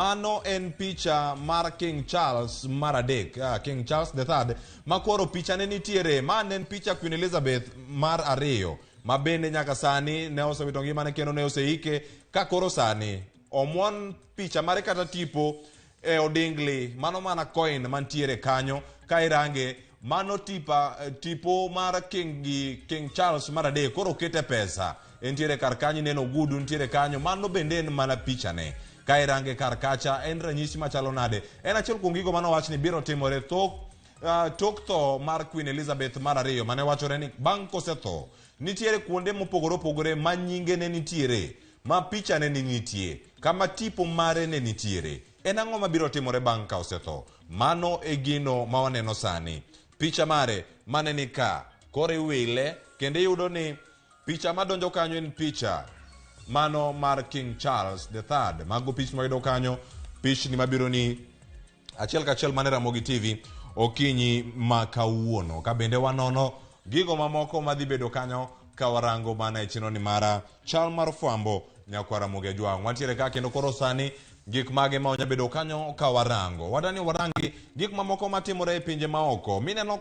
Mano en picha mar King Charles mar adek, King Charles the Third, ma koro pichane nitiere. Ma ne en picha Queen Elizabeth mar ariyo, ma bende nyaka sani ne osewito ngimane kendo ne oseike, ka koro sani omuon picha mare kata tipo e odingli, mano mana coin mantiere kanyo. Ka irange, mano tipo mar King gi King Charles mar adek koro okete pesa. Entiere kar kanyo, ineno ogudu nitiere kanyo, mano bende en mana pichane. Ka irange kar kacha, en ranyisi machalo nade? En achiel kuom gigo manowach ni biro timore tok tho mar Queen Elizabeth mar ariyo, mane wachore ni bang' kosetho nitiere kuonde mopogore opogore ma nyinge ne nitiere, ma pichane ne nitie, kama tipo mare ne nitiere. En ang'o mabiro timore bang' ka osetho? Mano e gino ma waneno sani. Picha mare mane ni ka, koro iwile kendo iyudo ni picha madonjo kanyo en picha mano mar King Charles the Third. Mago pichni mayudo kanyo, pichni mabiro ni achiel kachiel mane Ramogi TV okinyi ma kawuono. Ka bende wanono gigo mamoko madhi bedo kanyo ka warango mana e chenro ni mara chal mar fwambo nyakwar Ramogi Ajwang'. Wantiere ka kendo koro sani gik mage ma onya bedo kanyo ka warango. Wadani warangi gik mamoko matimore e pinje maoko. Mineno